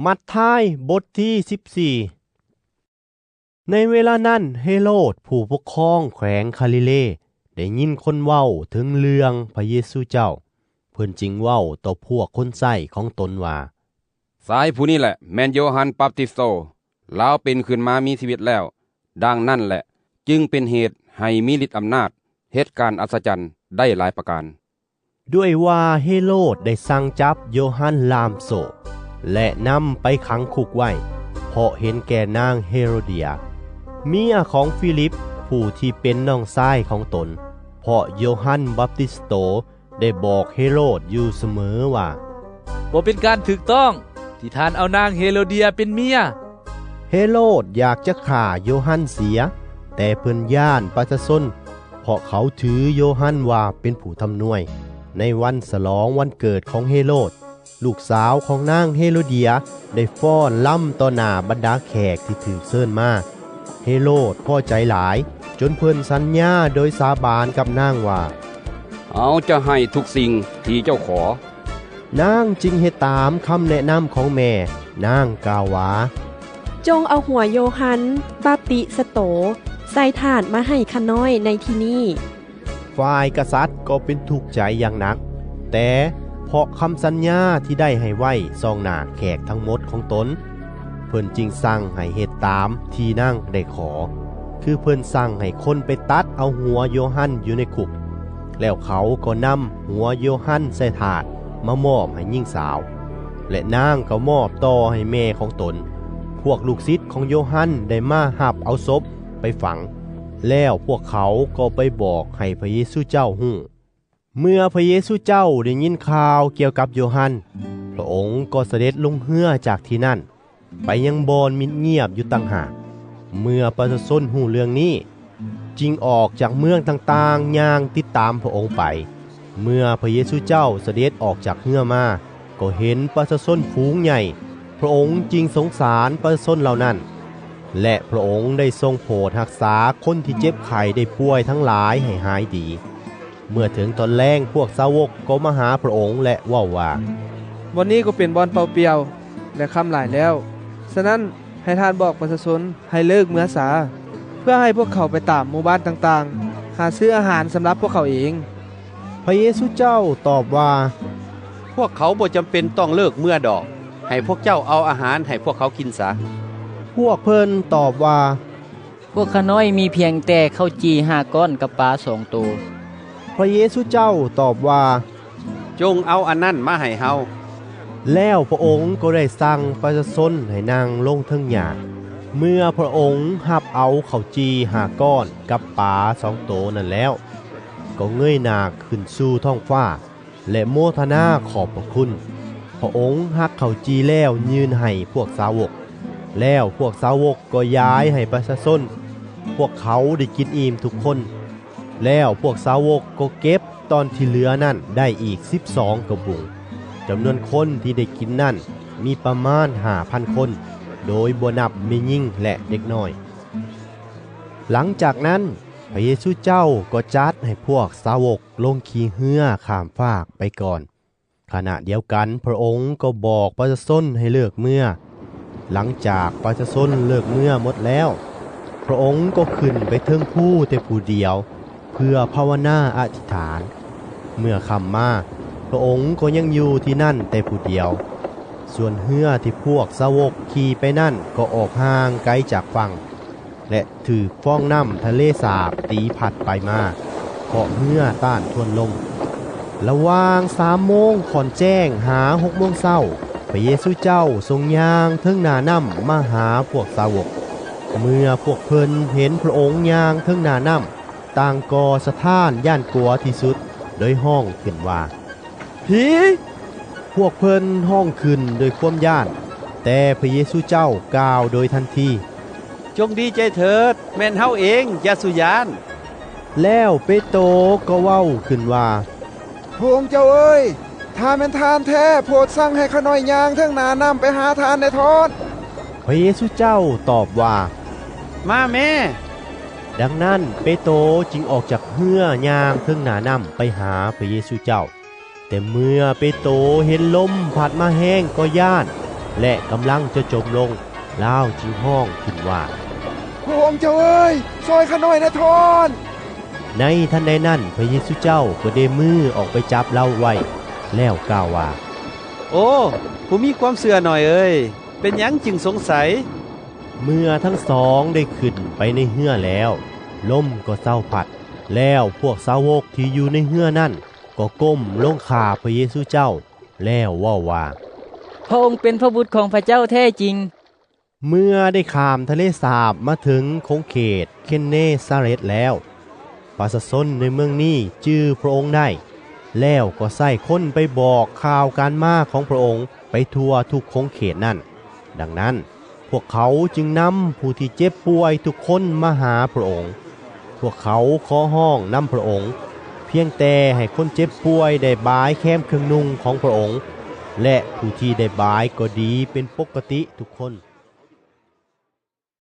ມັດທາຍ ບົດທີສິບສີ່. ໃນເວລານັ້ນ ເຮໂລດ ຜູ້ປົກຄອງແຂວງຄາລີເລ ໄດ້ຍິນຄົນເວົ້າເຖິງເລື່ອງພະເຢຊູເຈົ້າ. ເພິ່ນຈຶ່ງເວົ້າຕໍ່ພວກຄົນໃຊ້ຂອງຕົນວ່າ, ຊາຍຜູ້ນີ້ແຫຼະແມ່ນໂຢຮັນບັບຕິສໂຕ, ລາວເປັນຂຶ້ນມາມີຊີວິດແລ້ວ. ດັ່ງນັ້ນແຫຼະ ຈຶ່ງເປັນເຫດໃຫ້ມີລິດອຳນາດ ເຮັດການອັດສະຈັນໄດ້ຫຼາຍປະການ. ດ້ວຍວ່າເຮໂລດໄດ້ສັ່ງຈັບໂຢຮັນລ່າມໂສ້ ແລະ ນຳໄປຂັງຄຸກໄວ້ ເພາະເຫັນແກ່ນາງເຮໂຣເດຍ ເມຍຂອງຟີລິບ ຜູ້ທີ່ເປັນນ້ອງຊາຍຂອງຕົນ, ເພາະໂຢຮັນບັບຕິສໂຕໄດ້ບອກເຮໂລດຢູ່ສະເໝີວ່າ, ບໍ່ເປັນການຖືກຕ້ອງທີ່ທ່ານເອົານາງເຮໂຣເດຍເປັນເມຍ. ເຮໂລດຢາກຈະຂ້າໂຢຮັນເສຍ, ແຕ່ເພິ່ນຢ້ານປະຊາຊົນ ເພາະເຂົາຖືໂຢຮັນວ່າເປັນຜູ້ທຳນວຍ. ໃນວັນສະຫຼອງວັນເກີດຂອງເຮໂລດ, ລູກສາວຂອງນາງເຮໂຣເດຍໄດ້ຟ້ອນລຳຕໍ່ໜ້າບັນດາແຂກທີ່ຖືກເຊີນມາ. ເຮໂລດພໍໃຈຫຼາຍ ຈົນເພິ່ນສັນຍາໂດຍສາບານກັບນາງວ່າ, ເຮົາຈະໃຫ້ທຸກສິ່ງທີ່ເຈົ້າຂໍ. ນາງຈຶ່ງເຮັດຕາມຄຳແນະນຳຂອງແມ່. ນາງກ່າວວ່າ, ຈົ່ງເອົາຫົວໂຢຮັນບັບຕິສໂຕໃສ່ຖາດມາໃຫ້ຂ້ານ້ອຍໃນທີ່ນີ້. ຝ່າຍກະສັດກໍເປັນທຸກໃຈຢ່າງໜັກ, ແຕ່ເພາະຄຳສັນຍາທີ່ໄດ້ໃຫ້ໄວ້ຕໍ່ໜ້າແຂກທັງໝົດຂອງຕົນ, ເພິ່ນຈຶ່ງສັ່ງໃຫ້ເຮັດຕາມທີ່ນາງໄດ້ຂໍ, ຄືເພິ່ນສັ່ງໃຫ້ຄົນໄປຕັດເອົາຫົວໂຢຮັນຢູ່ໃນຄຸກ. ແລ້ວເຂົາກໍນຳຫົວໂຢຮັນໃສ່ຖາດມາມອບໃຫ້ຍິງສາວ, ແລະ ນາງກໍມອບຕໍ່ໃຫ້ແມ່ຂອງຕົນ. ພວກລູກສິດຂອງໂຢຮັນໄດ້ມາຮັບເອົາສົບໄປຝັງ, ແລ້ວພວກເຂົາກໍໄປບອກໃຫ້ພະເຢຊູເຈົ້າຮູ້. ເມື່ອພະເຢຊູເຈົ້າໄດ້ຍິນຂ່າວກ່ຽວກັບໂຢຮັນ, ພະອົງກໍສະເດັດລົງເຮືອຈາກທີ່ນັ້ນ ໄປຍັງບ່ອນມິດງຽບຢູ່ຕ່າງຫາກ. ເມື່ອປະຊາຊົນຮູ້ເລື່ອງນີ້, ຈຶ່ງອອກຈາກເມືອງຕ່າງໆ ຍ່າງຕິດຕາມພະອົງໄປ. ເມື່ອພະເຢຊູເຈົ້າສະເດັດອອກຈາກເຮືອມາ, ກໍເຫັນປະຊາຊົນຝູງໃຫຍ່. ພະອົງຈຶ່ງສົງສານປະຊາຊົນເຫຼົ່ານັ້ນ, ແລະ ພະອົງໄດ້ຊົງໂຜດຮັກສາຄົນທີ່ເຈັບໄຂ້ໄດ້ປ່ວຍທັງຫຼາຍໃຫ້ຫາຍດີ. ເມື່ອເຖິງຕອນແລງ, ພວກສາວົກກໍມາຫາພະອົງ ແລະ ເວົ້າວ່າ, ບ່ອນນີ້ກໍເປັນບ່ອນເປົ່າປ່ຽວ ແລະ ຄ່ຳຫຼາຍແລ້ວ. ສະນັ້ນ, ໃຫ້ທ່ານບອກປະຊາຊົນໃຫ້ເລີກເມືອສາ, ເພື່ອໃຫ້ພວກເຂົາໄປຕາມໝູ່ບ້ານຕ່າງໆ ຫາຊື້ອາຫານສຳລັບພວກເຂົາເອງ. ພະເຢຊູເຈົ້າຕອບວ່າ, ພວກເຂົາບໍ່ຈຳເປັນຕ້ອງເລີກເມືອດອກ. ໃຫ້ພວກເຈົ້າເອົາອາຫານໃຫ້ພວກເຂົາກິນສາ. ພວກເພິ່ນຕອບວ່າ, ພວກຂ້ານ້ອຍມີພຽງແຕ່ເຂົ້າຈີ່ຫ້າກ້ອນກັບປາສອງໂຕ. ພະເຢຊູເຈົ້າຕອບວ່າ, ຈົ່ງເອົາອັນນັ້ນມາໃຫ້ເຮົາ. ແລ້ວພະອົງກໍໄດ້ສັ່ງປະຊາຊົນໃຫ້ນັ່ງລົງເທິງຫຍ້າ. ເມື່ອພະອົງຮັບເອົາເຂົ້າຈີ່ຫ້າກ້ອນກັບປາສອງໂຕນັ້ນແລ້ວ, ກໍເງີຍໜ້າຂຶ້ນສູ່ທ້ອງຟ້າ ແລະ ໂມທະນາຂອບພະຄຸນ. ພະອົງຫັກເຂົ້າຈີ່ແລ້ວຍື່ນໃຫ້ພວກສາວົກ, ແລ້ວພວກສາວົກກໍຢາຍໃຫ້ປະຊາຊົນ. ພວກເຂົາໄດ້ກິນອີ່ມທຸກຄົນ. ແລ້ວພວກສາວົກກໍເກັບຕອນທີ່ເຫຼືອນັ້ນໄດ້ອີກສິບສອງກະບຸງ. ຈຳນວນຄົນທີ່ໄດ້ກິນນັ້ນມີປະມານຫ້າພັນຄົນ, ໂດຍບໍ່ນັບແມ່ຍິງ ແລະ ເດັກນ້ອຍ. ຫຼັງຈາກນັ້ນ, ພະເຢຊູເຈົ້າກໍຈັດໃຫ້ພວກສາວົກລົງຂີ່ເຮືອຂ້າມຟາກໄປກ່ອນ. ຂະນະດຽວກັນ, ພະອົງກໍບອກປະຊາຊົນໃຫ້ເລີກເມືອ. ຫຼັງຈາກປະຊາຊົນເລີກເມືອໝົດແລ້ວ, ພະອົງກໍຂຶ້ນໄປເທິງພູແຕ່ຜູ້ດຽວ ເພື່ອພາວະນາອະທິຖານ. ເມື່ອຄ່ຳມາ, ພະອົງກໍຍັງຢູ່ທີ່ນັ້ນແຕ່ຜູ້ດຽວ. ສ່ວນເຮືອທີ່ພວກສາວົກຂີ່ໄປນັ້ນກໍອອກຫ່າງໄກຈາກຝັ່ງ ແລະ ຖືກຟອງນ້ຳທະເລສາບຕີພັດໄປມາ, ເພາະເຮືອຕ້ານທວນລົມ. ລະຫວ່າງສາມໂມງຂອນແຈ້ງຫາຫົກໂມງເຊົ້າ, ພະເຢຊູເຈົ້າຊົງຍ່າງເທິງໜ້ານ້ຳມາຫາພວກສາວົກ. ເມື່ອພວກເພິ່ນເຫັນພະອົງຍ່າງເທິງໜ້ານ້ຳ, ຕ່າງກໍສະທ້ານຢ້ານກົວທີ່ສຸດ, ໂດຍຮ້ອງຂຶ້ນວ່າ, ຜີ! ພວກເພິ່ນຮ້ອງຂຶ້ນດ້ວຍຄວາມຢ້ານ, ແຕ່ພະເຢຊູເຈົ້າກ່າວໂດຍທັນທີ, ຈົ່ງດີໃຈເຖີດ, ແມ່ນເຮົາເອງ, ຢ່າສູ່ຢ້ານ. ແລ້ວເປໂຕກໍເວົ້າຂຶ້ນວ່າ, ພະອົງເຈົ້າເອີຍ, ຖ້າແມ່ນທ່ານແທ້, ໂປດສັ່ງໃຫ້ຂ້ານ້ອຍຍ່າງເທິງໜ້ານ້ຳໄປຫາທ່ານແດ່ເຖີດ. ພະເຢຊູເຈົ້າຕອບວ່າ, ມາແມ້. ດັ່ງນັ້ນ, ເປໂຕຈຶ່ງອອກຈາກເຮືອຍ່າງເທິງໜ້ານ້ຳໄປຫາພະເຢຊູເຈົ້າ. ແຕ່ເມື່ອເປໂຕເຫັນລົມພັດມາແຮງກໍຢ້ານ, ແລະກຳລັງຈະຈົມລົງ, ລາວຈຶ່ງຮ້ອງຂຶ້ນວ່າ, ພະອົງເຈົ້າເອີຍ, ຊ່ອຍຂ້ານ້ອຍແດ່ທ້ອນ! ໃນທັນໃດນັ້ນ, ພະເຢຊູເຈົ້າກໍໄດ້ມືອອກໄປຈັບລາວໄວ້, ແລ້ວກ່າວວ່າ, ໂອ້ ຜູ້ມີຄວາມເຊື່ອໜ້ອຍເອີຍ, ເປັນຫຍັງຈຶ່ງສົງໄສ? ເມື່ອທັງສອງໄດ້ຂຶ້ນໄປໃນເຮືອແລ້ວ, ລົມກໍເຊົາພັດ. ແລ້ວພວກສາວົກທີ່ຢູ່ໃນເຮືອນັ້ນກໍກົ້ມລົງຂ້າພະເຢຊູເຈົ້າ, ແລ້ວເວົ້າວ່າ, ພະອົງເປັນພະບຸດຂອງພະເຈົ້າແທ້ຈິງ. ເມື່ອໄດ້ຂ້າມທະເລສາບມາເຖິງຂົງເຂດເຄນເນຊາເຣດແລ້ວ, ປະຊາຊົນໃນເມືອງນີ້ຈື່ພະອົງໄດ້, ແລ້ວກໍໃຊ້ຄົນໄປບອກຂ່າວການມາຂອງພະອົງໄປທົ່ວທຸກຂົງເຂດນັ້ນ. ດັ່ງນັ້ນ, ພວກເຂົາຈຶ່ງນຳຜູ້ທີ່ເຈັບປ່ວຍທຸກຄົນມາຫາພະອົງ. ພວກເຂົາຂໍຮ້ອງນຳພະອົງ, ພຽງແຕ່ໃຫ້ຄົນເຈັບປ່ວຍໄດ້ບາຍແຄມເຄື່ອງນຸ່ງຂອງພະອົງ, ແລະ ຜູ້ທີ່ໄດ້ບາຍກໍດີເປັນປົກກະຕິທຸກຄົນ.